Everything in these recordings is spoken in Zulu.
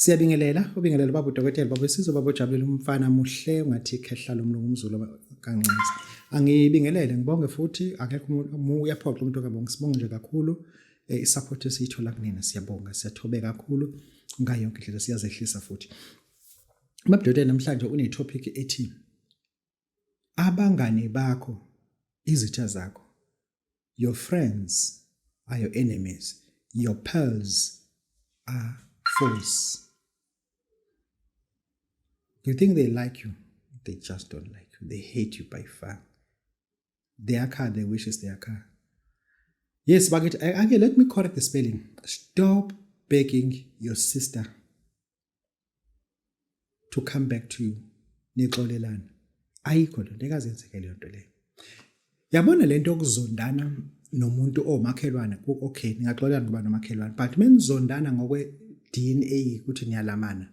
Siyabingelela, ubingelela baba udokotela, baba wesizwe, baba ojabulela umfana muhle ungathi khehla lomlungu umzulu kancane. Angibingelele ngibonge futhi akekho umuntu uyaphoxa umuntu okabonga. Sibonge nje kakhulu isupport esiyithola kunina, siyabonga, siyathobeka kakhulu ngayo yonke indlela, siyazehlisa futhi. Baba udokotela namhlanje une topic ethi abangani bakho izitha zakho. Your friends are your enemies. Your pearls are foes. You think they like you, they just don't like you. They hate you by far. Their car, their wishes, their car. Yes, but okay, let me correct the spelling. Stop begging your sister to come back to you nixolelana. Ayikho lento ekazenzeke leyo nto leyo. Yabona lento yokuzondana nomuntu omakhelwane, okay, ningaxolelana ngoba nomakhelwane, but menizondana ngokwe DNA ukuthi niyalamana,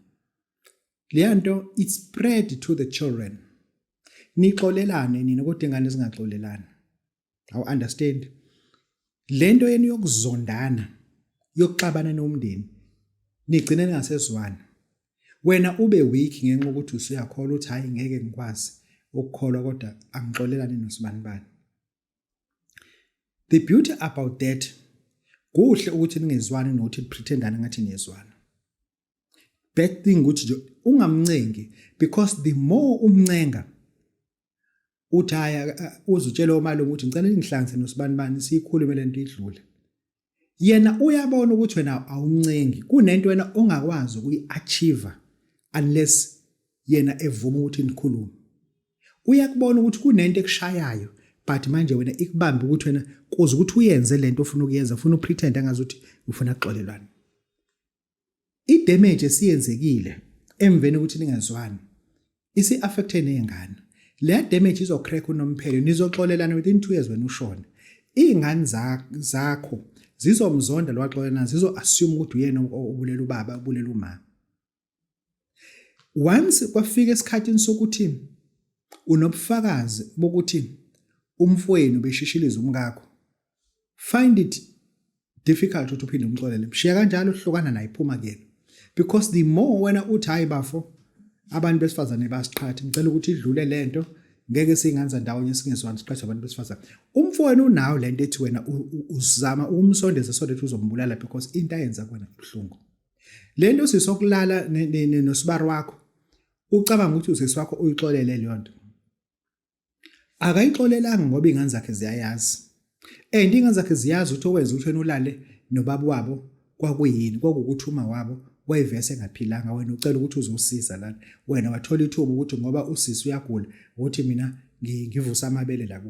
leya nto it spread to the children. Nixolelane nina kodwa ingane zingaxolelani. Awu understand lento yenu yokuzondana, yokuxabana nomndeni, nigcine ningasezwani. Wena ube weak ngenxa ukuthi usuyakholwa ukuthi hayi ngeke ngikwazi ukukholwa kodwa angixolelani nosibanibani. The beauty about that, kuhle ukuthi ningezwani nokuthi pretendane ngathi niyezwana. Bad thing ukuthi nje ungamncengi, because the more umncenga uthi hhayi, uzutshela omalume ukuthi ngicela ningihlanganise nosibanibani siyikhulume lento idlule. Yena uyabona ukuthi wena awumncengi, kunento wena ongakwazi ukuyi-achieve unless yena evuma ukuthi nikhulume. Uyakubona ukuthi kunento ekushayayo, but manje wena ikubambe ukuthi wena kuze ukuthi uyenze lento ofuna ukuyenza, ufuna upretend angazuthi ufuna kuxolelwana. I-damage esiyenzekile emveni ukuthi ningezwani isi-affecte ney'ngane. Leya damage izocrack unomphelo, nizoxolelana within 2 years wena ushone. Iy'ngane zakho zizomzonda lo waxolelana, zizo-assume ukuthi uyena obulela ubaba, obulela umama. Once kwafika esikhathini sokuthi unobufakazi bokuthi umfowenu beshishiliza umkakho, find it difficult ukuthi uphinde umxolele. Mshiya kanjalo, hlukana naye, phuma kuyena, because the more wena uthi hayi bafo, abantu besifazane basiqhatha, ngicela ukuthi idlule lento, ngeke singanza ndawonye singezwani, siqhatha abantu besifazane. Umfowenu unawo lento ethi wena uzama ukumsondeza so that uzombulala, because into ayenza kuwena ibuhlungu. Lento sisokulala nosibari wakho, ucabanga ukuthi usisi wakho uyixolele leyo nto, akayixolelanga, ngoba iy'ngane zakhe ziyayazi, and iy'ngane zakhe ziyazi ukuthi owenza ukuthi wena ulale nobaba wabo kwakuyini. Kwakuwukuthi uma wabo wayevese engaphilanga, wena ucela ukuthi uzosiza lana, wena wathola ithuba ukuthi ngoba usisi uyagula ukuthi mina ngivusa amabele la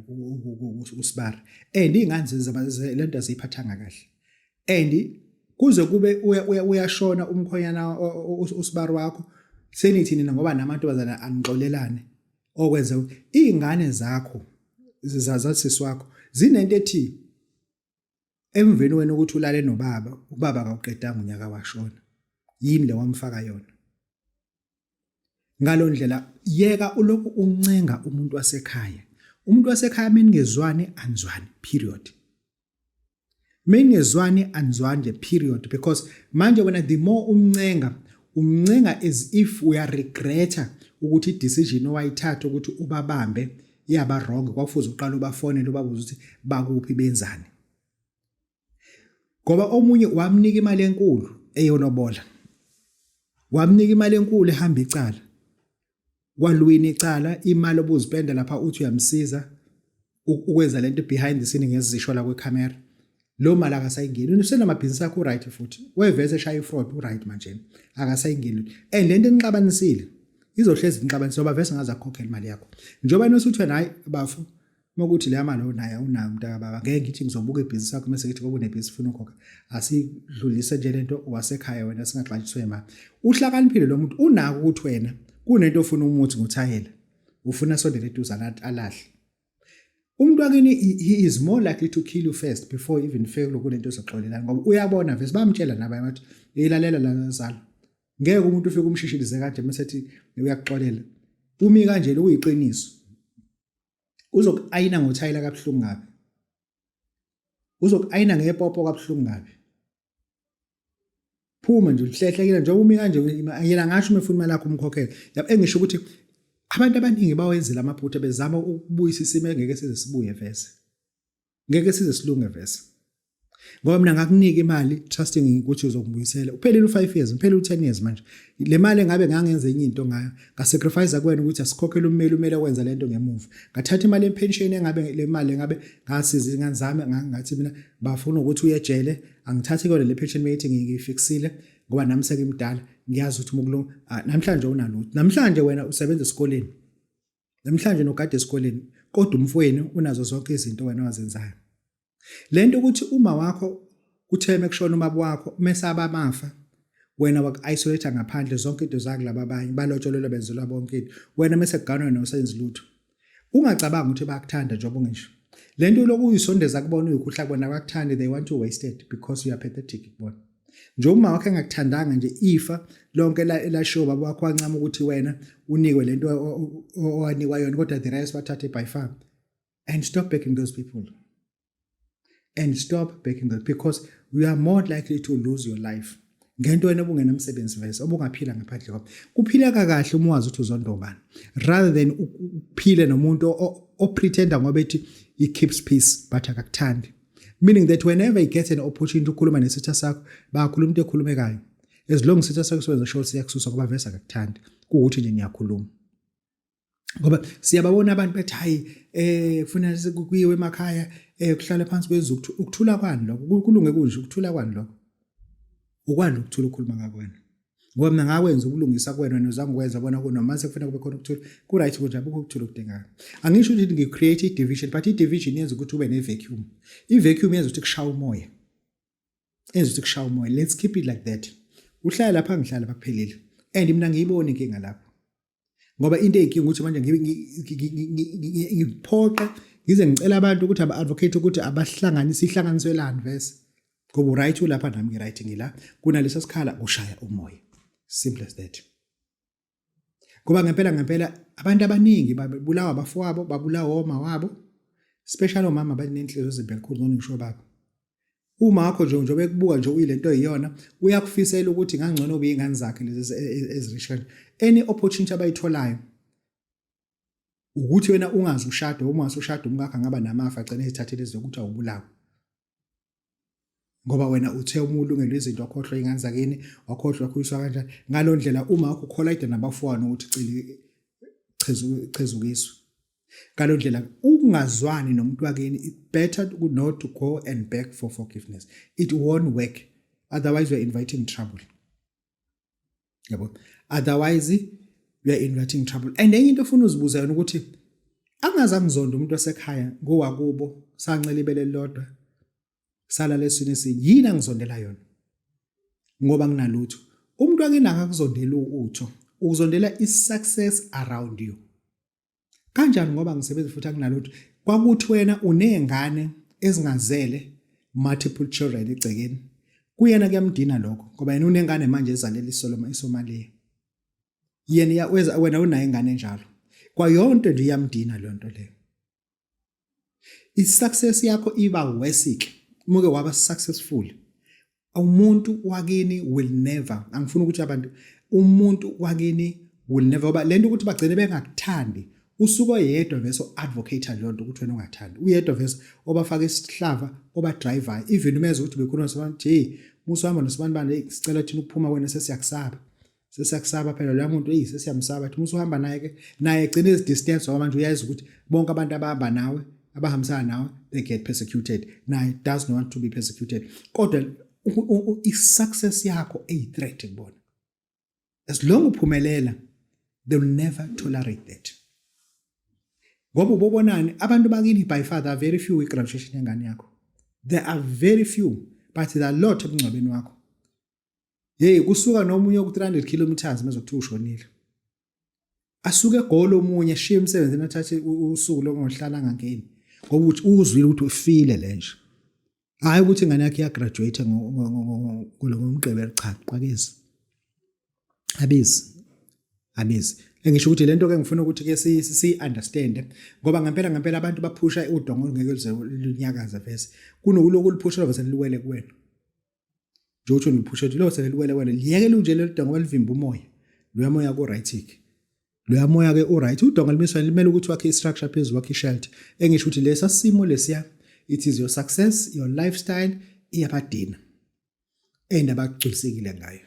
usibari, and iy'ngane lento aziyiphathanga kahle, and kuze kube uyashona umkhonyana usibari wakho, senithi nina ngoba namantombazana anixolelane. Okwenza iy'ngane zakho zasisi wakho zinento ethi emveni wena ukuthi ulale nobaba, ubaba akawuqedanga unyaka washona, yini le wamfaka yona ngalo ndlela? Yeka ulokhu uncenga umuntu wasekhaya. Umuntu wasekhaya meningezwani anizwani, period. Meningezwani anizwani nje, period, because manje wena the more umncenga, umncenga as if uyaregreta ukuthi i-decision owayithatha ukuthi ubabambe yaba wrong, kwakufuze uqale ubafonele ubabuze ukuthi bakuphi, benzani, ngoba omunye wamnika imali enkulu eyolobola, wamnika imali enkulu ehamba icala, walwina icala, imali obuzipenda lapha uthi uyamsiza ukwenza lento behind the scene ngezisho la kwecamera, lo mali akasayingeni. Usenamabhizinisi akho, uright futhi, wevese eshaya ifraud, uright manje, akasayingeni. And lento enixabanisile izohlezi inixabanisa, ngoba vese ngaze akukhokhela imali yakho njengoba nosuthi wena hayi bafo, uma kuthi leya mali onayo awunayo mntaka baba, ngeke ngithi ngizobuka ibhizinisi lakho mase ngithi ngoba unebhizinisi ufuna ukhokha. Asidlulise nje lento wasekhaya wena, singaxatshiswe imali. Uhlakaniphile lo muntu, unako ukuthi wena kunento ofuna umuthi ngothayela, ufuna sondele eduzane alahle umuntu wakini. He is more likely to kill you first before even fike kulento ezoxolelana, ngoba uyabona vese bamtshela nabanye bathi ilalela la zalo, ngeke umuntu ufike umshishilize kanje mase ethi uyakuxolela. Umi kanje lokuyiqiniso, uzoku-ayina ngothayela kabuhlungu kabi, uzoku-ayina ngepopo kabuhlungu kabi. Phuma nje uhlehlekile njengoba umi kanje, yena ngasho uma efuna imali yakho umkhokhele. Yabo, engisho ukuthi abantu abaningi bawenzile amaphutha bezama ukubuyisa isimo engeke size sibuye vese. Ngeke size silunge vese. Ngoba mina ngakunika imali trusting ukuthi uzokubuyisela. Uphelile u5 years, uphelile u10 years manje. Le mali engabe ngangenza enye into ngayo, ngasacrifice kuwena ukuthi asikhokhele ummeli, umele kwenza lento ngemuva. Ngathatha imali epension, engabe le mali engabe ngasiza ingane zami, ngathi mina bafuna ukuthi uye ejele, angithathi kona le pension methi ngiyifixile ngoba nami sengimdala, ngiyazi ukuthi umukulunga. Namhlanje unalutho. Namhlanje wena usebenza esikoleni. Namhlanje nogada esikoleni, kodwa umfowenu unazo zonke izinto wena owazenzayo. Lento ukuthi uma wakho kutheme kushona umaba wakho mesaba amafa, wena waku-isolate ngaphandle, zonke into zakho laba abanye balotsholelwa, benzelwa bonke into, wena mese kuganwa wena usenzi lutho. Ungacabanga ukuthi bayakuthanda njengoba ungisho lento lokhu uyisondeza kubona, uyikhuhla kubona, bakuthandi. They want to waste it because you are pathetic kubona. Nje uma wakhe engakuthandanga nje, ifa lonke elashiwo baba wakho, wancama ukuthi wena unikwe lento owanikwa yona, kodwa the rest bathathe by far. And stop backing those people, and stop backing those, because you are more likely to lose your life ngento wena obungenamsebenzi vese obungaphila ngaphandle kwabo. Kuphileka kahle uma wazi ukuthi uzonda ubani rather than uphile nomuntu opretenda ngoba ethi he keeps peace but akakuthandi, meaning that whenever he gets an opportunity ukukhuluma nesitha sakho, bakhuluma into ekhulumekayo. As long isitha sakho siwenza sure siyakususa, ngoba vese akakuthandi, kuwukuthi nje niyakhuluma. Ngoba siyababona abantu bethi, hayi, kufuna kuyiwe emakhaya, kuhlale phansi kwenza ukuthula. Kwani lokho kulunge kunje? Ukuthula kwani lokho? Ukwani ukuthula ukhuluma ngakwena? Ngoba mina ngakwenza ukulungisa kuwena, wena uzange ukwenza. Bona kunoma sekufanele kube khona ukuthula, ku-right kunje, abukho ukuthula okudingekayo. Angisho ukuthi ngi-create i-division, but i-division yenza ukuthi ube ne-vacuum. I-vacuum yenza ukuthi kushaya umoya, yenza ukuthi kushaya umoya. Let's keep it like that. Uhlala lapha, ngihlala lapha, kuphelile. And mina ngiyibona inkinga lapho, ngoba into eyinkinga ukuthi manje ngiphoqe ngize ngicela abantu ukuthi aba-advocate ukuthi abahlanganise, ihlanganiselani vese, ngoba uright ulapha, nami ngi-right ngila, kunaleso sikhala kushaya umoya. Simple as that. Ngoba ngempela ngempela abantu abaningi babulawa abafowabo, babulawa oma wabo, especially omama banenhliziyo ezimbi kakhulu. Ngcono ngisho baba, uma wakho nje njengoba ekubuka nje uyilento eyiyona, uyakufisela ukuthi ngangcono ube ingane zakhe lezi ezirich kanje. Any opportunity abayitholayo ukuthi wena ungazi ushade, uma ungase umkakho angaba namafa, agcine ezithathele zokuthi awubulawe ngoba wena uthe uma ulungelwe izinto wakhohlwa ingane zakini, wakhohlwa wakhuliswa kanjani. Ngalo ndlela uma wakho ukhola nabafowabo ukuthi cele chezukiswe. Ngalo ndlela ukungazwani nomuntu wakini, it better not to go and beg for forgiveness. It won't work. Otherwise you are inviting trouble, yabo. Otherwise you are inviting trouble. And enye into ofuna uzibuza yona ukuthi angaze angizonda umuntu wasekhaya ngowakubo, sancela ibele lodwa, sala lesini esinye, yini angizondela yona ngoba nginalutho? Umuntu wakini akakuzondeli utho, ukuzondela i-success around you. Kanjani? Ngoba ngisebenza futhi akunalutho. Kwakuthi wena unezingane ezingazele, multiple children egcekeni, kuyena kuyamdina lokho, ngoba yena unengane manje ezalela isoloma iSomalia, yena wena unayo ingane enjalo kwayonto nje, iyamdina leyo nto leyo. I-success yakho iba worse ke umuke waba successful. Umuntu wakini will never, angifuni ukuthi abantu, umuntu wakini will never, ngoba lento ukuthi bagcine bengakuthandi, usuke oyedwa vese advocate leyo nto ukuthi wena ungathandi, uyedwa vese obafaka isihlava, oba driver. Even umeza ukuthi bekhuluma sabantu, hey, musuhamba nosibani bani, sicela thina ukuphuma kwena, sesiyakusaba, sesiyakusaba phela loya muntu, eyi, sesiyamsaba. Athi musuhamba naye ke, naye egcine ezi-distance, ngoba manje uyazi ukuthi bonke abantu abahamba nawe, abahambisana nawe, they get persecuted. Naye does not want to be persecuted, kodwa i-success yakho eyi-threat kubona. As long uphumelela, they will never tolerate that. Ngoba ubobonani abantu bakini? By far there are very few i-graduation yengane yakho. There are very few, but there are a lot emngcwabeni wakho. Hey, kusuka nomunye ku 300 kilometers mezokuthiwa ushonile, asuke egoli omunye, ashiye emsebenzini, athathe usuku longohlala angangeni, ngoba uthi uzwile ukuthi ufile le nje. Hayi ukuthi ingane yakhe iyagraduate ngomgqibelo, cha, qwakezi, abizi abizi. Engisho ukuthi lento ke ngifuna ukuthi ke si understand, ngoba ngempela ngempela abantu baphusha udongo olungeke luze lunyakaze vese, kunokuloku luphusha vese luwele kuwena. Nje uthi uphushe lo seliwelewele, liyeke lunje lolu donga ngoba livimba umoya. Loya moya ku right ke, loya moya ke u right. Udonga limiswa limele ukuthi wakhe i-structure phezulu, wakhe i-shelter. Engisho ukuthi lesa simo lesiya, it is your success, your lifestyle, iyabadina and abagculisekile ngayo.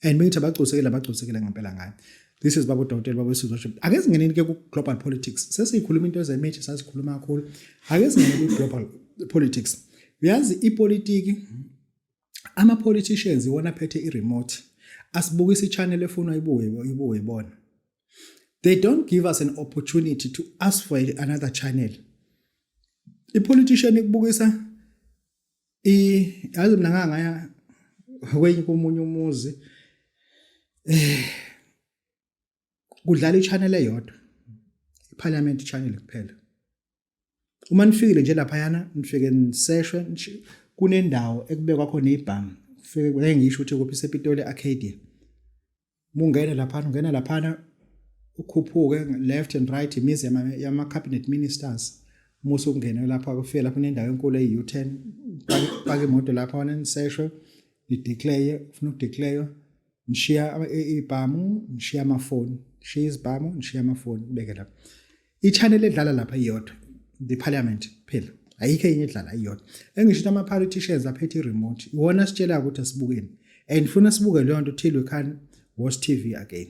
And bengithi abagculisekile, abagculisekile ngempela ngayo. This is Baba Udokotela Baba Wesizwe. Ake singeneni ke ku global politics. Sesiyikhuluma into ezemithi, sasikhuluma kakhulu. Ake singene ku global politics. Uyazi, ipolitiki, ama politicians iwona aphethe i-remote, asibukisa i-channel efunwa ibuye ibuye ibona. They don't give us an opportunity to ask for another channel. I-politician ikubukisa i yazi, mina ngangaya kwenye komunye umuzi, kudlala i-channel eyodwa, i-parliament channel kuphela. Uma nifikile nje laphayana, nifike niseshwe. Kunendawo ekubekwa khona ibhamu. Fike, ngeke ngisho ukuthi kuphi, sePitoli, Arcadia. Mungena laphana, ungena laphana, ukhuphuke left and right, imizi yama cabinet ministers. Musu ungena lapha, kufike lapho kunendawo enkulu eyi-U10, paka imoto lapha, wana niseshwe, ni-declare, ufuna uku-declare, nishiya ibhamu, nishiya amafoni, nishiya izibhamu, nishiya amafoni, beke lapha. I-channel edlala lapha iyodwa, the parliament phela, ayikho enye edlala, iyodwa. Engisho ukuthi ama-politicians aphethe i-remote, iwona sitshela ukuthi asibukeni and funa sibuke leyo nto till we can watch TV again.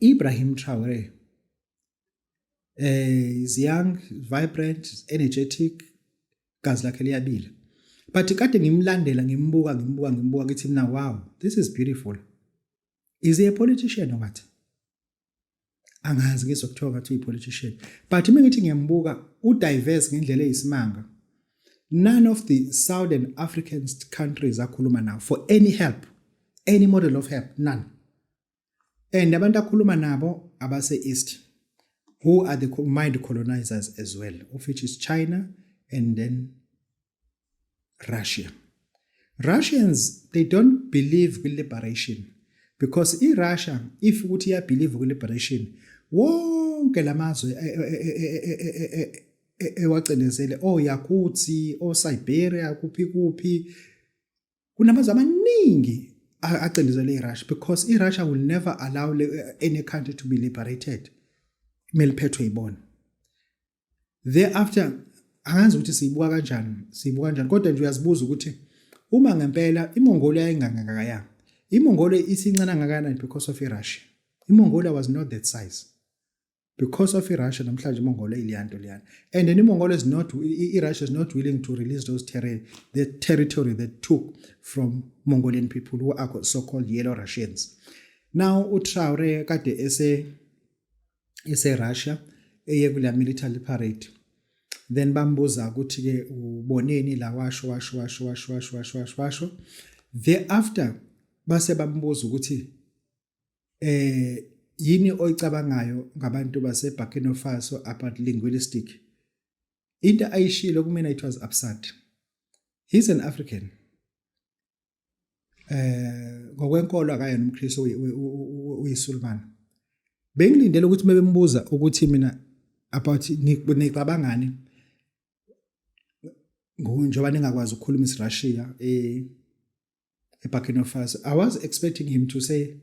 Ibrahim Traore is young, vibrant, energetic, gazi lakhe liyabila. But kade ngimlandela, ngimbuka, ngimbuka, ngimbuka, ngithi mina, "Wow, this is beautiful." Is he a politician or what? Angazi, ngizwe kuthiwa ngathi uyi-politician, but uma ngithi ngiyambuka, u-diverse ngendlela eyisimanga. None of the Southern African countries akhuluma nawo for any help, any model of help, none. And abantu akhuluma nabo abase-East, who are the mind colonizers as well, of which is China and then Russia. Russians, they don't believe kwi-liberation, because i-Russia, if ukuthi iya-believe kwi-liberation, wonke lamazwe ewacindezele, oYakuti, oSiberia, kuphi kuphi, kunamazwe amaningi acindezele i-Russia, because i-Russia will never allow any country to be liberated, kumele iphethwe yibona. Thereafter, angazi ukuthi siyibuka kanjani, siyibuka kanjani, kodwa nje uyazibuza ukuthi uma ngempela iMongolia yayingangakaya, iMongolia isincane kangakanani because of iRussia? IMongolia was not that size. Because of iRussia, namhlanje iMongolia iliyanto liyana. And then iMongolia is not, iRussia is not willing to release those the territory that took from Mongolian people, who are so-called Yellow Russians. Now uTraore kade ese Russia, eye kula military parade, then bambuza ukuthi ke uboneni la, washo, washo, washo, washo, washo, washo, washo, washo. Thereafter base bambuza ukuthi yini oyicabangayo ngabantu base Burkina Faso about linguistic. Into ayishilo kumina, it was absurd. He's an African. Ngokwenkolo akayena umKristu, uyiSulumane. Bengilindele ukuthi mebembuza ukuthi mina about nicabangani njengoba ningakwazi ukukhuluma isiRussia eBurkina Faso, I was expecting him to say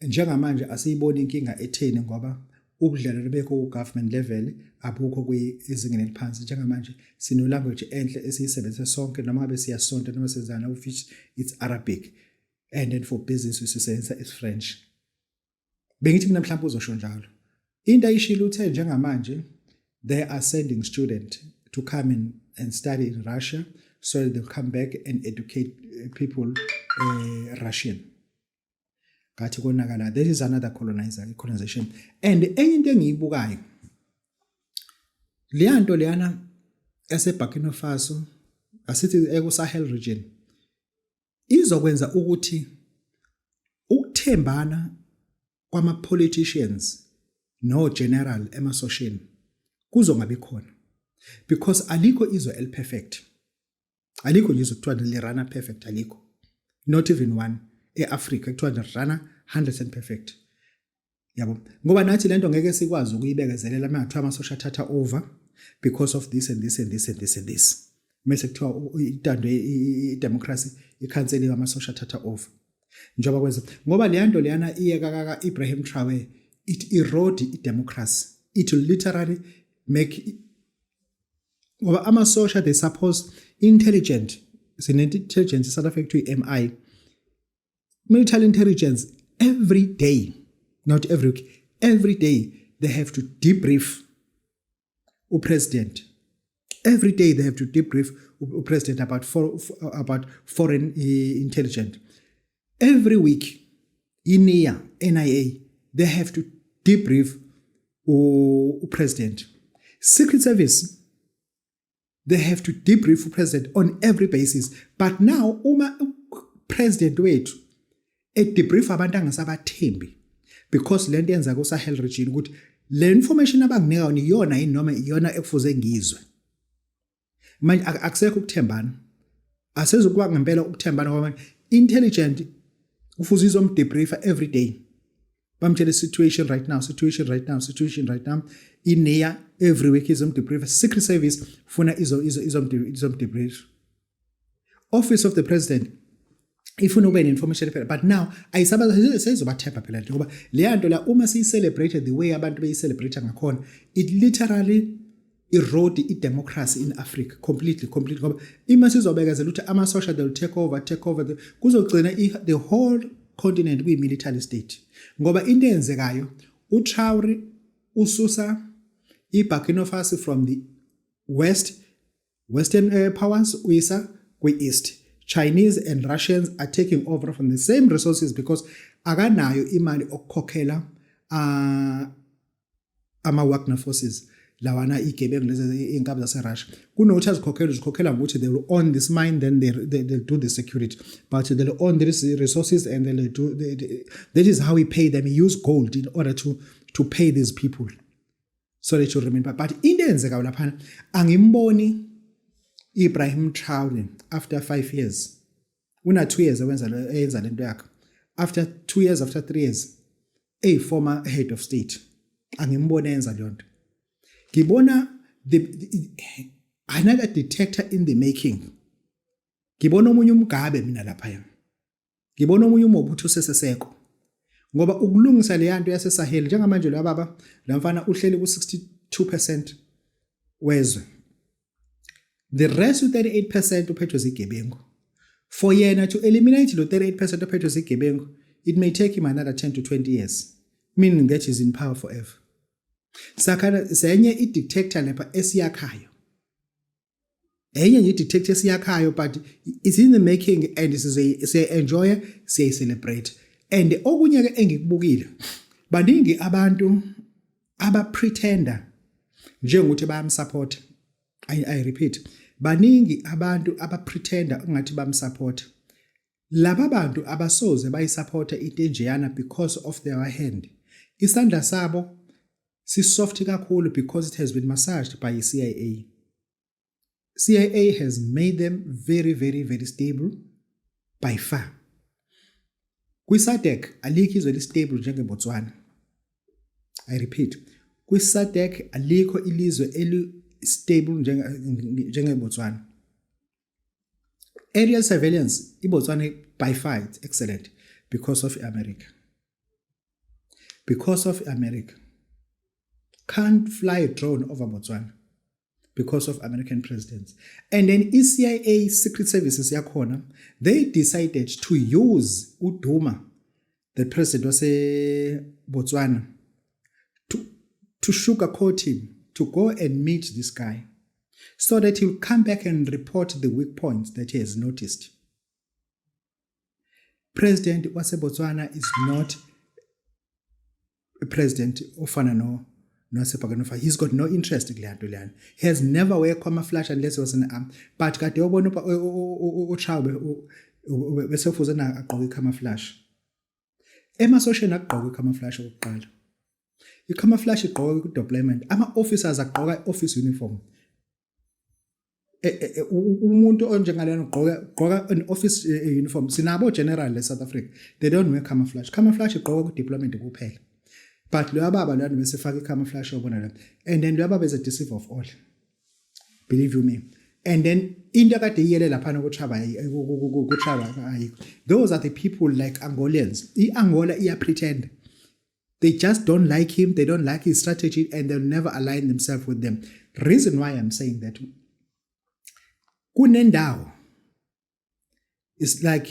njengamanje asiyiboni inkinga etheni, ngoba ubudlelwano bekho ku-government level abukho kwezingeni eliphansi. Njengamanje sino language enhle esiyisebenzisa sonke, noma ngabe siyasonta noma senzana, of which it's Arabic, and then for business sisebenzisa isiFrench. Bengithi mina mhlawumbe uzosho njalo. Into ayishilo, uthe njengamanje they are sending student to come in and study in Russia so that they'll come back and educate people Russian. Ngathi konakala. That is another colonizer, colonization. And enye into engiyibukayo, leya nto leyana eseBurkina Faso, asithi eku Sahel region, izokwenza ukuthi ukuthembana kwama politicians no general emasosheni kuzongabi khona, because alikho izwe eliperfect, alikho nje izwe kuthiwa li-runa perfect, alikho, not even one eAfrica kuthiwa li-runa 100% perfect, yabo. Ngoba nathi lento ngeke sikwazi ukuyibekezelela uma ngathiwa amasosha athatha over because of this and this and this and this and this. Mase kuthiwa intando i-democracy ikhanseliwe, amasosha athatha over njengoba kwenza, ngoba leya nto leyana iyeka kaka Ibrahim Traore, it erode i-democracy. It will literally make, ngoba amasosha, they suppose intelligent, sine-intelligence South Africa kuthiwa i-MI, military intelligence. Every day, not every week, every day they have to debrief upresident. Every day they have to debrief upresident about foreign intelligence. Every week iNIA, NIA, they have to debrief upresident. Secret Service, they have to debrief upresident on every basis. But now uma president wethu edebrief abantu angasabathembi, because lento yenza ku Sahel region ukuthi le information abanginika yona, iyona yini noma iyona ekufuze ngizwe? Manje akusekho ukuthembana, asezukuba ngempela ukuthembana, ngoba intelligent ufuze izomdebriefa every day, bamtshela situation right now, situation right now, situation right now. INIA every week izomdebriefa. Secret Service funa izomdebrief. Office of the President ifuna ube ne-information phela, but now ayisaba seyizobathemba phela nje, ngoba leya nto la uma siyi-celebrate the way abantu beyi-celebrate ngakhona, it literally erode i-democracy in Africa completely, completely, ngoba ima sizobekezela ukuthi amasosha, they will take over, take over, kuzogcina the whole continent kuyi-military state. Ngoba into eyenzekayo, uTraore ususa iBurkina Faso from the western powers, uyisa kwi-east. Chinese and Russians are taking over from the same resources because akanayo imali okukhokhela ama-Wagner forces lawana, igebengu lezi, iy'nkabi zase-Russia. Kunokuthi azikhokhele, uzikhokhela ngokuthi they will own this mine, then they'll do the security, but they'll own these resources and they'll do they, that is how we pay them. He use gold in order to pay these people so that you remember. But into eyenzekayo laphana, angimboni Ibrahim Traore after 5 years, una 2 years ewenza eyenza lento yakhe, after 2 years, after 3 years, a former head of state, angimboni enza leyo nto. Ngibona another dictator in the making. Ngibona omunye uMugabe mina lapha, ngibona omunye uMobutu Sese Seko, ngoba ukulungisa le yanto yaseSahel njengamanje, lo baba la mfana uhleli ku 62% wezwe, the rest u38% uphethwe zigebengu. For yena to eliminate lo 38% ophethwe zigebengu, it may take him another 10 to 20 years, meaning that he's in power forever. Sakhana senye i-dictator lapha esiyakhayo, enye nje i-dictator esiyakhayo, but it's in the making and siya-enjoy, siyayi-celebrate. And okunye ke engikubukile, baningi abantu abapretenda njengokuthi bayamsupport. I repeat, baningi abantu abapretenda ungathi bamsupport. Laba bantu abasoze bayisupporta into enjeyana because of their hand, isandla sabo si-soft kakhulu because it has been massaged by CIA. CIA has made them very, very, very stable by far. Kwi-SADC alikho izwe li-stable njengeBotswana. I repeat, kwi-SADC alikho ilizwe eli-stable njengeBotswana. Aerial surveillance, iBotswana by far, it's excellent because of America. Because of America. Can't fly a drone over Botswana because of American presidents. And then i-CIA, secret services yakhona, they decided to use uDuma, the president wase Botswana, to sugarcoat him to go and meet this guy so that he'll come back and report the weak points that he has noticed. President waseBotswana is not a president ofana no nowaseBurkina. He's got no interest kuleya nto leyana. He has never wear camouflage unless he was in the army, but kade yobona uTraore bese kufuze na agqoke i-camouflage. Emasosheni akugqoka i-camouflage okokuqala. I-camouflage igqoka ku-deployment. Ama-officers agqoka i-office uniform. Umuntu onjengalena ugqoka an office uniform. Sinabo general e South Africa, they don't wear camouflage. Camouflage igqoka ku deployment kuphela, but lo baba lwana bese faka i-camouflage, yobona la. And then lo baba is a deceiver of all, believe you me. And then Into akade iyele laphana kuTraore, kuTraore ayikho. Those are the people like Angolans. I-Angola iya-pretend. They just don't like him, they don't like his strategy, and they'll never align themselves with them. Reason why I'm saying that, kunendawo, it's like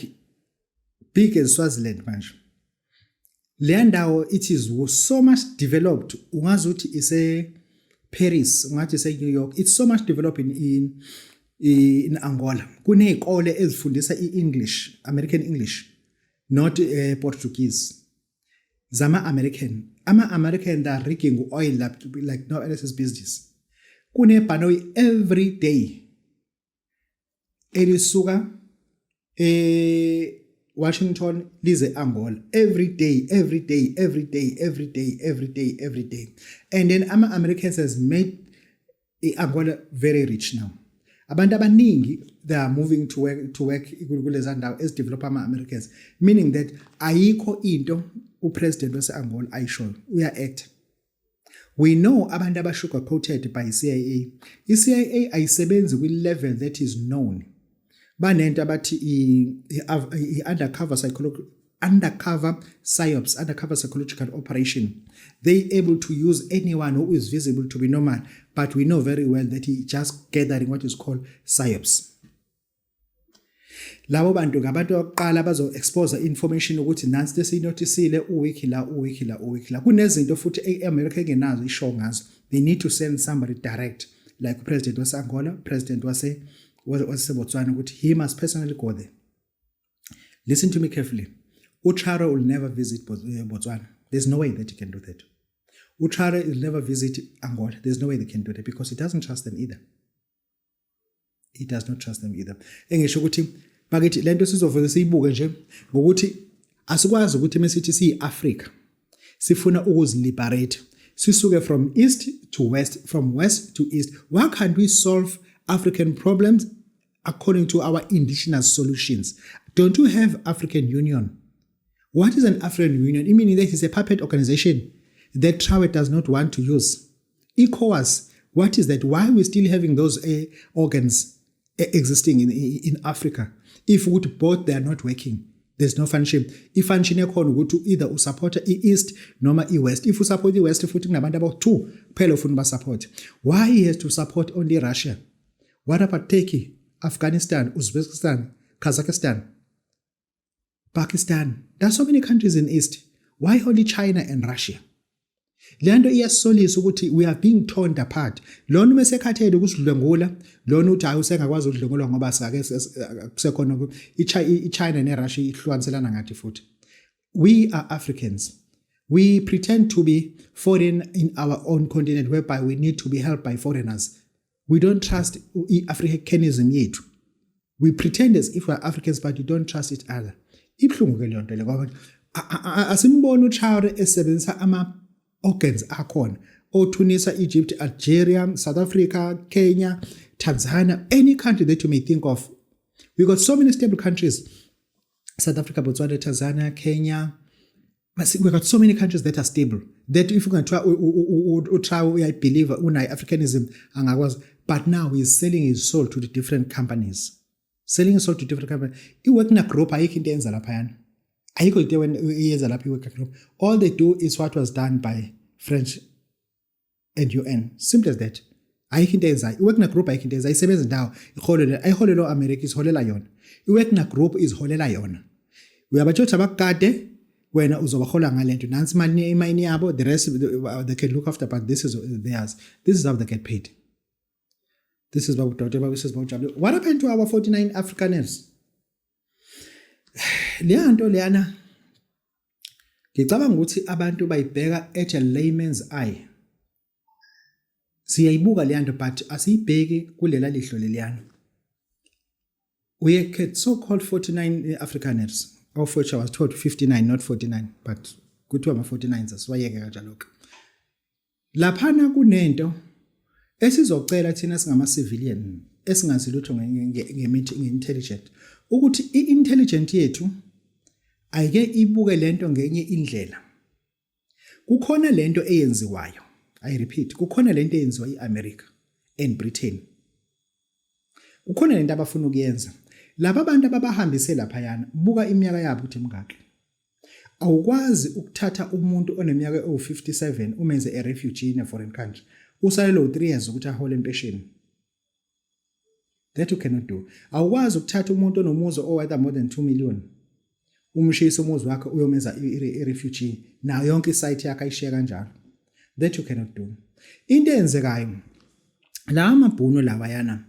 big as Swaziland manje. Leya ndawo, it is so much developed, ungazi ukuthi ise Paris, ungathi ise New York. It's so much developed in Angola. Kunezikole ezifundisa iEnglish, American English, not Portuguese, zama American. Ama American, they are rigging oil like no else's business. Kunebhanoyi every day elisuka eh Washington lize Angola, every day, every day, every day, every day, every day, every day. And then ama Americans has made iAngola very rich now. Abantu abaningi, they are moving to work kuleza ndawo ezidevelop ama Americans, meaning that ayikho into upresident wase-Angola ayishoyo, uya act. We know abantu aba-sugar coated by CIA. I-CIA ayisebenzi kwi-level that is known. Banento abathi i-undercover psychology, undercover psyops, undercover psychological operation. They able to use anyone who is visible to be normal, but we know very well that he just gathering what is called psyops. Labo bantu ngabantu abokuqala bazo expose information ukuthi nansi lesiyinotisile, uwiki la, uwiki la, uwiki la. Kunezinto futhi eAmerica engenazo ishow ngazo, they need to send somebody direct, like upresident wase-Angola, president waseBotswana, ukuthi he must personally go there. Listen to me carefully. uTraore will never visit Botswana. There's no way that he can do that. uTraore will never visit Angola. There's no way they can do that because he doesn't trust them either. He does not trust them either. Engisho ukuthi bakithi, lento sizovele siyibuke nje ngokuthi asikwazi ukuthi mesithi siyiAfrica sifuna ukuziliberate, sisuke from east to west, from west to east. Why can't we solve African problems according to our indigenous solutions? Don't you have African Union? What is an African Union? Meaning that it's a puppet organization that Traore does not want to use. ECOWAS, what is that? Why are we still having those organs existing in Africa if ukuthi both they are not working? There's no function. I-function ekhona ukuthi either usupport i-east noma i-west. If usupport i-west, futhi kunabantu abawu-2 kuphela ufuna ubasupport. Why he has to support only Russia? What about Turkey, Afghanistan, Uzbekistan, Kazakhstan, Pakistan? There are so many countries in east. Why only China and Russia? Le nto iyasolisa ukuthi we are being torn apart. Lona uma esekhathele ukusidlwengula, lona uthi hayi, usengakwazi ukudlwengulwa ngoba sake kusekhona iChina neRussia ihlukaniselana ngathi futhi. We are Africans. We pretend to be foreign in our own continent, whereby we need to be helped by foreigners. We don't trust i-Africanism yethu. We pretend as if we are Africans, but we don't trust each other. Ibuhlungu ke leyo nto le, ngoba asimboni uTraore esebenzisa ama organs akhona oTunisia, Egypt, Algeria, South Africa, Kenya, Tanzania, any country that you may think of. We got so many stable countries: South Africa, Botswana, Tanzania, Kenya. We got so many countries that are stable that if ungathiwa uTraore uyayibelieve, unayo Africanism, angakwazi. But now he's selling his soul to the different companies, selling his soul to different companies. I-Wagner Group, ayikho into eyenza laphayana, ayikho into eyenza lapha i-Wagner Group. All they do is what was done by French and UN. Simple as that. Ayikho into eyenzayo i-Wagner Group, ayikho into eyenzayo, ayisebenzi ndawo. Iholela, ayiholelwa America, iziholela yona. I-Wagner Group iziholela yona. Uyabatshela ukuthi abakade wena uzobahola ngalento, nansi imali, imayini yabo. The rest they can look after, but this is theirs. This is how they get paid. This is Babu Dr. This is Babu Jabule. What happened to our 49 Afrikaners? Leya nto leyana, ngicabanga ukuthi abantu bayibheka at a layman's eye. Siyayibuka leya nto, but asiyibheki kulela lihlo leliyana. We had so-called 49 Afrikaners, of which I was told 59, not 49, but kuthiwa ama-49, asiwayeke kanjalo-ke. Laphana kunento esizocela thina singama-civilian esingazi lutho ngemithi, nge-intelligent, ukuthi i-intelligent yethu ayike ibuke lento ngenye indlela. Kukhona lento eyenziwayo, I repeat, kukhona lento eyenziwa i-America and Britain. Kukhona lento abafuna ukuyenza. Laba bantu ababahambise laphayana, buka iminyaka yabo ukuthi mingaki. Awukwazi ukuthatha umuntu oneminyaka ewu-57 umenze a refugee in a foreign country. Usalelwe u-3 years ukuthi ahole impesheni. That you cannot do. Awukwazi ukuthatha umuntu onomuzi oworth more than 2 million. Umshisa umuzi wakhe uyomenza i-refugee nayo yonke isite yakhe ayishiya kanjalo. That you cannot do. Into eyenzekayo la amabhunu lawa yana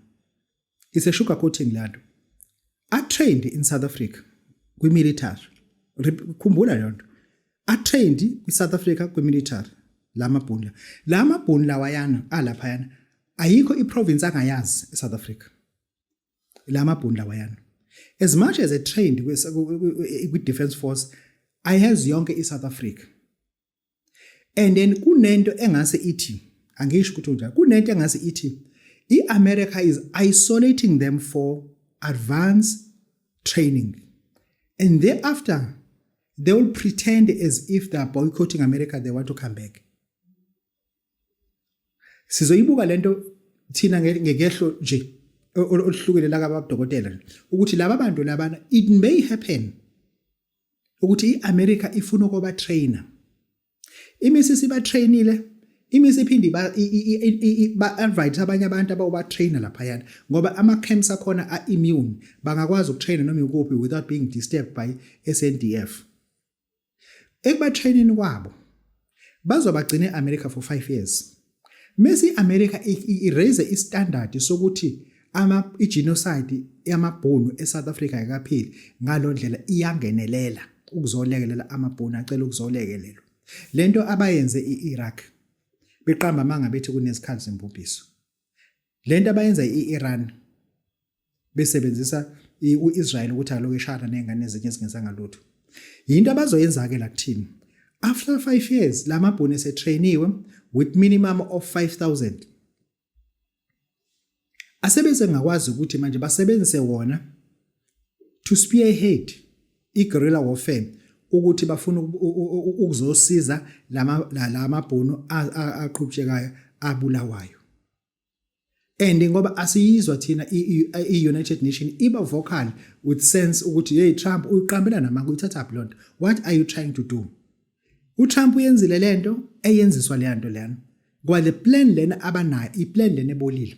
is a sugar coating lanto. A trained in South Africa kwi military. Khumbula leyo nto. A trained kwi South Africa kwi military lamabhunu la. Lamabhunu lawayana alaphayana ayikho iprovince angayazi eSouth Africa. Lamabhunu lawayana. As much as a trained kwi defense force ayazi yonke iSouth Africa. And then kunento engase ithi, angisho ukuthi unjani, kunento engase ithi iAmerica is isolating them for advanced training and thereafter they will pretend as if they are boycotting America, they want to come back. Sizoyibuka lento thina ngekehlo nje oluhlukile la kababudokotela ukuthi laba bantu labana, it may happen ukuthi iAmerica ifuna ukuba trainer, imisisi ba trainile, imisi iphinde ba invite abanye abantu abawuba trainer laphayana, ngoba ama camps akhona a immune, bangakwazi ukutrainer noma ikuphi without being disturbed by SANDF. Ekuba training kwabo bazobagcina eAmerica for 5 years, mase iAmerica i-raise istandard sokuthi ama igenocide yamabhunu eSouth Africa ayikapheli. Ngalondlela iyangenelela ukuzolekelela amabhunu acela ukuzolekelelwa. Lento abayenze iIraq, beqamba amanga bethi kunezikhathi zembubhiso, lento abayenza iIran besebenzisa uIsrael ukuthi aloke eshana nezingane ezinye ezingenzanga lutho, yinto abazoyenza ke la kuthini. After 5 years lamabhunu esetrainiwe with minimum of 5000 asebese ngakwazi ukuthi manje basebenzise wona to spearhead i-guerrilla warfare ukuthi bafuna ukuzosiza lama lamabhunu aqhubekayo abulawayo. And ngoba asiyizwa thina i-United Nation iba vocal with sense ukuthi, "Hey Trump, uyiqambela namanga, uyithatha phi lonto? What are you trying to do?" uTrump uyenzile lento eyenziswa leya nto leyana kwa le plan lena abanayo, iplan lena ebolile,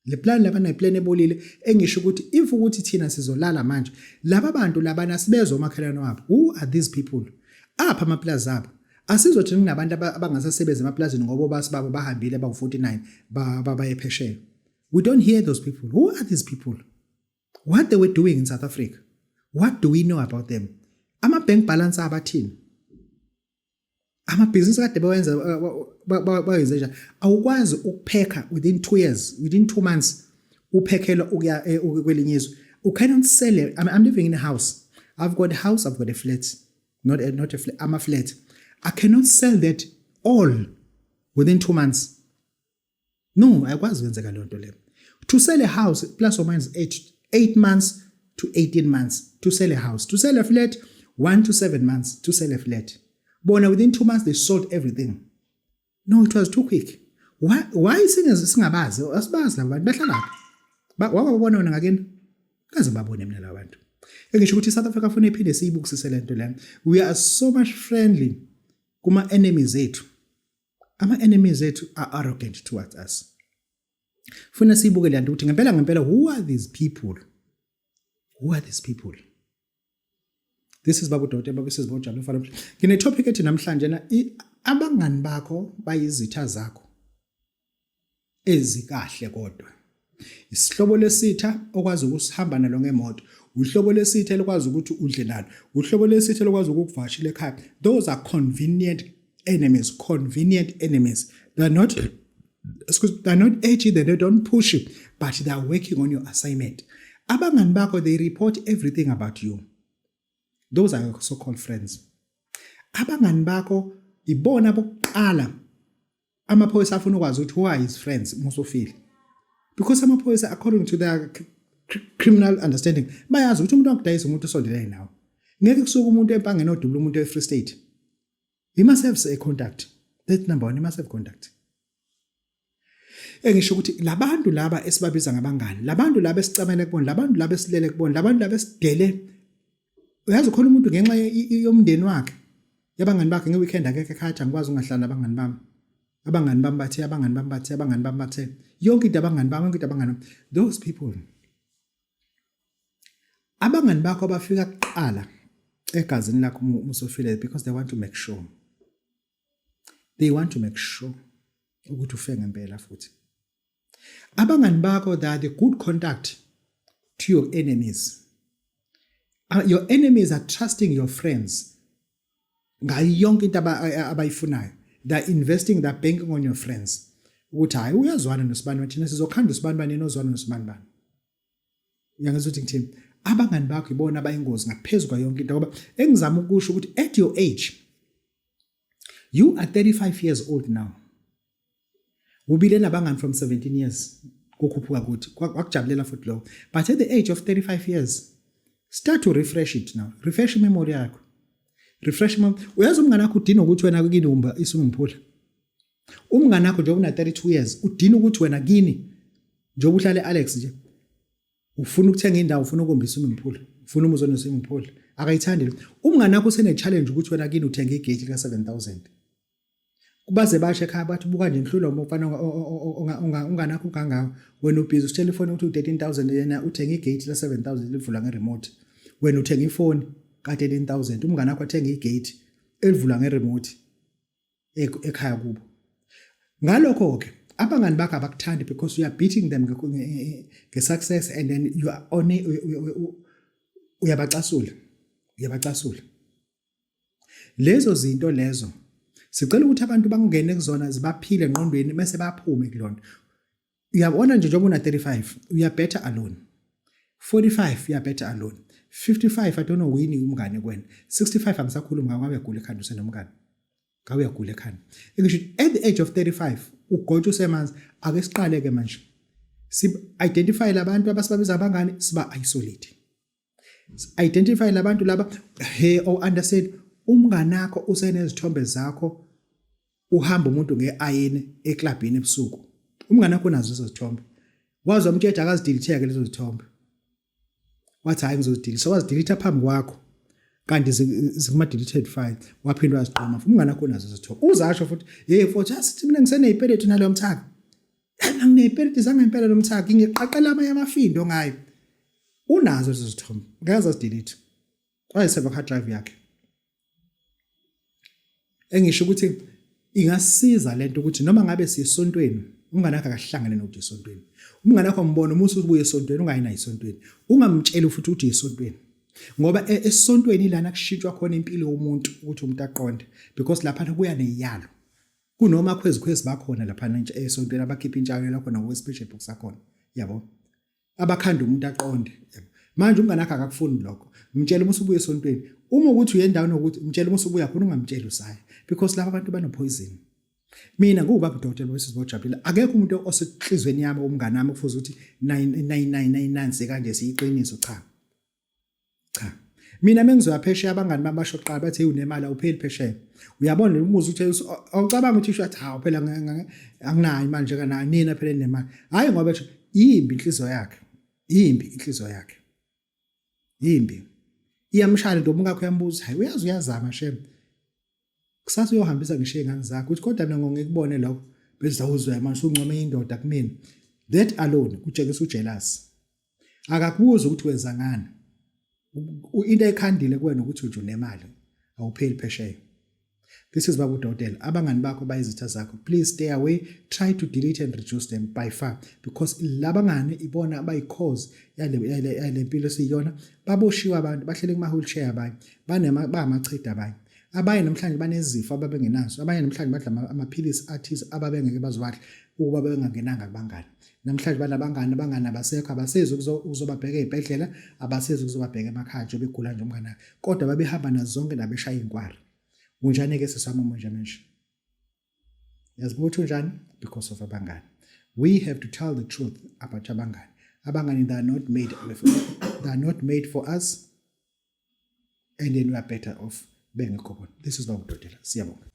le plan labana, iplan ebolile engisho ukuthi if ukuthi thina sizolala manje, laba bantu labana sibezwe omakhelwane wabo. Who are these people? Apha amaplazi abo? Asizothi kunabantu abangasasebenzi emaplazini ngoba obasi babo bahambile bawu-49 baye phesheya. We don't hear those people. Who are these people? What they were doing in South Africa? What do we know about them? Ama-bank balance abathini? Amabhizinisi kade bewenza bayenze njani? Awukwazi ukuphekha within 2 years, within 2 months uphekhela ukuya kwelinye izwe. You cannot sell it. I'm living in a house. I've got a house, I've got a flat, not a flat, I'm a flat. I cannot sell that all within 2 months. No, ayikwazi ukwenzeka leyo nto leyo. To sell a house, plus or minus 8 months to 18 months to sell a house. To sell a flat, 1 to 7 months to sell a flat. Bona within 2 months they sold everything. No, it was too quick. Why singabazi? Asibazi laba bantu, bahlala phi? Wababona wena ngakini? Kaze babone mina laba bantu. Engisho ukuthi iSouth Africa funa iphinde siyibukisise lento lena. We are so much friendly kuma enemies ethu. Ama enemies ethu are arrogant towards us. Funa siyibuke le nto ukuthi ngempela ngempela, who are these people? Who are these people? This is Babu Dr. Babu Sizibojalo mfana. Ngine topic ethi namhlanje na abangani bakho bayizitha zakho ezikahle, kodwa isihlobo lesitha okwazi ukusihamba nalo ngemoto, uhlobo lesitha elikwazi ukuthi udle nalo, uhlobo lesitha elikwazi ukukuvakashela ekhaya. Those are convenient enemies, convenient enemies. They are not, excuse, they are not edgy, they don't push it, but they are working on your assignment. Abangani bakho, they report everything about you. Those are your so called friends. Abangani bakho ibona bokuqala amaphoyisa afuna ukwazi ukuthi who are his friends musufile, because amaphoyisa, according to their criminal understanding, bayazi ukuthi umuntu wakudayisa umuntu osondelene nawe. Ngeke kusuke umuntu empangeni odubula umuntu e-Free State. He must have a contact. That's number one, he must have contact. Engisho ukuthi labantu laba esibabiza ngabangani, labantu laba esicamele kubona, labantu laba esilele kubona, labantu laba esidele. Uyazi khona umuntu ngenxa yomndeni wakhe, yabangani bakhe, nge-weekend akekho ekhaya, athi angikwazi ungahlali nabangani bami. Abangani bami bathe, abangani bami bathe, abangani bami bathe. Yonke into abangani bami, yonke into abangani bami. Those people. Abangani bakho abafika kuqala egazini lakho uma usufile because they want to make sure. They want to make sure ukuthi ufe ngempela futhi. Abangani bakho, they are the good contact to your enemies. Your enemies are trusting your friends ngayo yonke into abayifunayo. They are investing, they are banking on your friends. Ukuthi hayi, uyazwana nosibani, thina sizokhanda usibani bani, yena ozwana nosibani bani. Uyangizwa ukuthi ngithini? Abangani bakho ibona abayingozi ngaphezu kwayo yonke into, ngoba engizama ukusho ukuthi at your age, you are 35 years old now. Ubile nabangani from 17 years kukhuphuka kuthi wakujabulela futhi lokho. But at the age of 35 years, start to refresh it now. Refresh memory yakho. Refresh memory. Uyazi umngane wakho udina ukuthi wena kini umba i-swimming pool. Umngane wakho njengoba una 32 years udina ukuthi wena kini njengoba uhlale Alex nje ufuna ukuthenga indawo, ufuna ukumba i-swimming pool, ufuna umuzi one swimming pool. Akayithandi lo. Umngane wakho usene challenge ukuthi wena kini uthenga igate lika 7000. Kubaze basho ekhaya bathi buka nje nhlula umfana unganakho kangaka, wena ubhizi usitshela ifoni ukuthi u13000, yena uthenga igate la 7000 livula ngeremote. Wena uthenga ifoni ka 13000, umngane wakho athenga igate elivula ngeremote ekhaya kubo. Ngalokho ke abangani bakho abakuthandi because you are beating them nge-success and then you are on uyabacasula, uyabacasula. Lezo zinto lezo sicela ukuthi abantu bangene kuzona, zibaphile engqondweni, bese baphume kulonto. Uyabona nje njengoba una 35, you are better alone. 45, you are better alone. 55, I don't know wini umngane kuwena. 65, angisakhulumi ngawe, ngabe uyagula ekhanda usenomngane. Ngabe uyagula ekhanda. Ngisho at the age of 35 ugotsha usemanzi. Ake siqale ke manje. Si identify labantu abasibabiza abangani, siba isolate. Identify labantu laba he or understand umnganakho usenezithombe zakho uhamba umuntu ngeayini eklabhini ebusuku. Umnganakho unazo lezo zithombe. Wazi wamtshela akazidelete lezo zithombe. Wathi hayi, ngizozidelete. Wazidelete phambi kwakho. Kanti zikuma deleted file, waphinda waziqoma. Umngane wakho unazo zithombe. Uzasho futhi, hey mfowethu, asithi mina ngisenezipeleti naloyo mthaka. Nginezipeleti zangempela lo mthaka, ngiqaqela amanye amafindo ngayo. Unazo lezo zithombe. Ngeke azidelete. Wayeseva hard drive yakhe. Engisho ukuthi ingasiza lento ukuthi noma ngabe siyesontweni, umngane wakhe akahlangane nokuthi esontweni. Umngane wakho mbona uma usubuye esontweni, ungayi naye esontweni. Ungamtsheli futhi ukuthi esontweni. Ngoba esontweni lana kushintshwa khona impilo yomuntu ukuthi umuntu aqonde, because lapha kuya neziyalo. Kunoma khwezi khwezi bakhona lapha esontweni abakhipha intshayelo khona ngokwe-special book sakhona. Yabo. Abakhanda umuntu aqonde. Yabo. Manje umngane wakhe akakufuni lokho. Mtshela uma usubuya esontweni. Uma ukuthi uye endaweni ukuthi mtshela uma usubuya khona, ungamtsheli usaya. Because laba abantu bano poison. Mina ngubaba udokotela wesizwe bojabulile. Akekho umuntu osenhlizweni yami umngane wami kufuze ukuthi 99999 sikanje siyiqiniso, cha. Cha. Mina mengizoya phesheya, abangani bami basho kuqala bathi hey, unemali, awupheli phesheya. Uyabona umuzi uthi awucabanga ukuthi usho athi hawu phela anginayo imali nje kana nina phela enemali. Hayi, ngoba esho yimbi inhliziyo yakhe. Yimbi inhliziyo yakhe. Yimbi. Iyamshaya into umkakho, uyambuza, hayi uyazi uyazama shem. Kusasa uyohambisa ngisho izingane zakho uthi kodwa mina ngongikubone lokho bese uzwe manje usuncome indoda kumina. That alone kutshengisa ujealous. Akakubuza ukuthi wenza ngani. Into ayikhandile kuwena ukuthi nje unemali, awupheli phesheya. This is Babu Dokotela. Abangani bakho bayizitha zakho. Please stay away. Try to delete and reduce them by far because labangani ibona abayi-cause yale mpilo esiyiyona. Baboshiwe abantu, bahlele kuma wheelchair abanye, banema bamachida abanye. Abanye namhlanje banezifo ababengenazo. Abanye namhlanje badla amaphilisi athize ababengeke baziwadle ukuba bengangenanga kubangani. Namhlanje banabangani, abangani abasekho, abasezi ukuzobabheka ey'bhedlela, abasezi ukuzobabheka emakhaya nje begula nje umngane. Kodwa babehamba nazo zonke nabeshaya iy'nkwari. Unjani-ke sisi wami omunje manje? Yazi ukuthi unjani? Because of abangani. We have to tell the truth about abangani. Abangani, they are not made for us, and then we are better off bengekho bona. This is Babu Dokotela. Siyabonga.